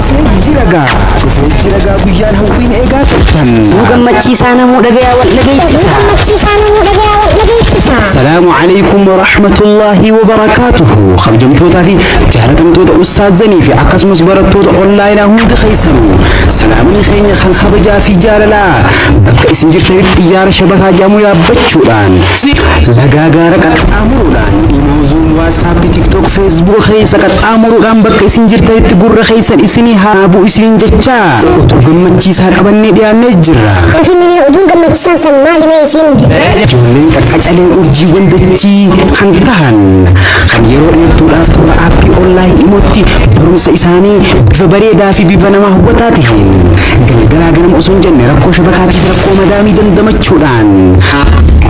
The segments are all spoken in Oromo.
Dhufee jira gaa, dhufee jira gaa guyyaan hawwiin eegaa turtan. Nu gammachiisaa namuu dhagayaa wal dhageessisa. Gammachiisaa namuu dhagayaa wal dhageessisa. Salaamu alaikum wa rahmatullahi wa barakaatuhu. Kabajamtootaa fi jaalatamtoota ustaazanii fi akkasumas barattoota onlaayinaa hundi keessanuu salaamni keenya kan kabajaa fi jaalalaa bakka isin jirtanitti xiyyaara shabakaa jedhamu yaabbachuudhaan lagaa gaara qaxxaamuruudhaan imoo, Zoom, WhatsApp, TikTok, Facebook keessa qaxxaamuruudhaan bakka isin jirtanitti gurra keessan isinii haa bu'u isiniin jechaa utuu gammachiisaa qabannee dhiyaannee jirra. Finfinnee oduun gammachiisaan san maali mee isin? Ijoolleen qaqqacaleen urjiiwwan dachii kan tahan kan yeroo dheertuudhaaf toora aappii online imootti barumsa isaanii bifa bareedaa fi bifa nama hawwataa taheen galgalaa ganama osoo hin jenne rakkoo shabakaatiif rakkoo madaamii dandamachuudhaan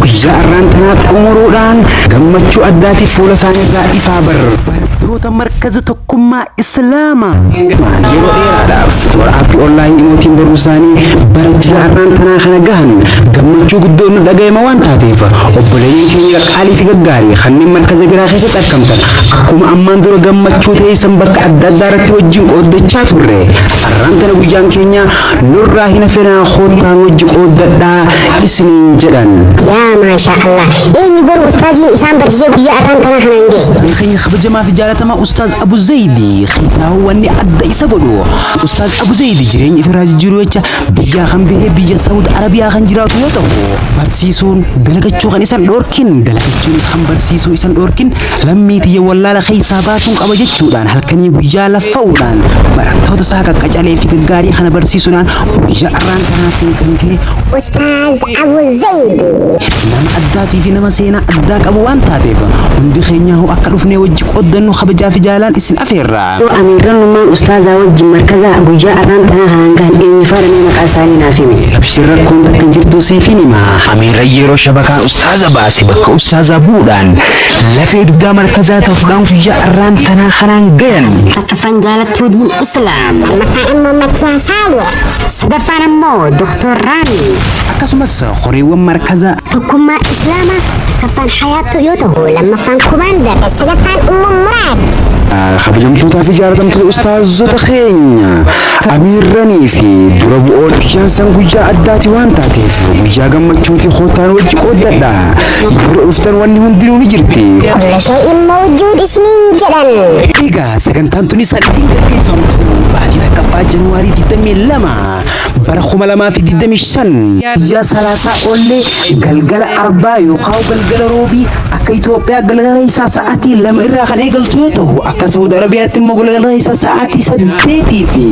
guyyaa arraan tanaa xumuruudhaan gammachuu addaatiif fuula isaaniirraa ifaa bar barattoota Markaza Tokkummaa Islaamaa yeroo dheeraadhaaf toora aappii online imootiin barumsa isaanii barachaa arraan tanaa kana gahan gammachuu guddoon nu dhagayama waan taateef, obboleeyyan keenya qaqqaalii fi gaggaarii kanneen markaza biraa keessatti argamtan, akkuma ammaan dura gammachuu teessan bakka adda addaa irratti wajjin qooddachaa turre, arraan tana guyyaan keenya nurraa hin hafenaa, koottaan wajji qooddadhaa isiniin jedhan. Yaa maashaa Allah. Eenyu garuu ustaaziin isaan barsiisee guyyaa arraan tanaa kanaan ga'e? Ustaazii keenya kabajamaa fi jaalatamaa Ustaaz Abu Zaydi keessaa wanni adda isa godhu, Ustaaz Abu Zaydi jireenya ifirraa jijjiiruu jecha biyyaa kan bahee biyya Saudi Arabiyaa kan jiraatu yoo ta'u, barsiisuun dalagachuu kan isan dhoorkin, dalagachuunis kan barsiisuu isan dhoorkin, lammii tiyya wallaala keessaa baasuun qaba jechuudhaan halkanii guyyaa laffa'uudhaan barattoota isaa qaqqacalee fi gaggaarii kana barsiisuudhaan guyyaa arraan tanaatiin kan ga'e Ustaaz Abu Zaydi. nama addaatii fi nama seenaa addaa qabu waan taateef, hundi keenya akka dhufnee wajji qooddannu kabajaa fi jaalaan isin afeerra. Amiirrannummaan ustaazaa wajjin markaza guyyaa arraan tanaa kanaan gahan eenyufaadha mee maqaa isaanii naaf hime. Abshir, rakkoon takka hin jirtu, siifin hima. Amiirra yeroo shabakaan ustaaza baase bakka ustaazaa bu'uudhaan lafee dugdaa markazaa ta'uudhaan guyyaa arraan tanaa kanaan gayan. Tokkoffaan jaalattuu diin Islaam. Lammaffaan immoo Makiyaa Faayer. Sadaffaan immoo Doktor Raami. Akkasumas horeewwan markaza Tokkummaa Islaamaa tokkoffaan Hayaattuu yoo ta'u, lammaffaan Kumaandar, sadaffaan Ummu Muraad. Kabajamtootaa fi jaalatamtoota ustaazota keenya, amiirranii fi dura bu'oon, guyyaan san guyyaa addaati waan taateef guyyaa gammachuuti, kootaan wajji qooddadha. Yeroo dhuftan wanni hundinuu ni jirti. Kulla shay'in mawjuud isiniin jedhan. Egaa sagantaan tuni san isin gaggeeffamtu baatii takkaffaa Januwaarii 22 bara 2025 guyyaa salaasaa oollee galgala arbaa yookaan galgala roobii akka Itoophiyaa galgala isaa sa'aatii 2 irraa kan eegaltu yoo ta'u, akka Saudi Arabiyaatti immoo galgala isaa sa'aatii 8 fi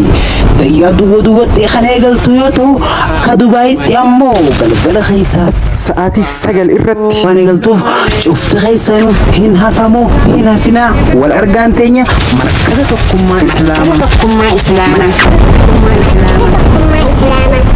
daqiiqaa duwwa duwwaatti kan eegaltu yoo ta'u, akka Dubaayitti ammoo galgala keessaa sa'aatii 9 irratti waan eegaltuuf, cufti keessanuu hin hafamu, hin hafinaa. Wal argaan teenya Markaza Tokkummaa Islaamaa. Tokkummaa Islaamaa. Tokkummaa Islaamaa. Tokkummaa Islaamaa.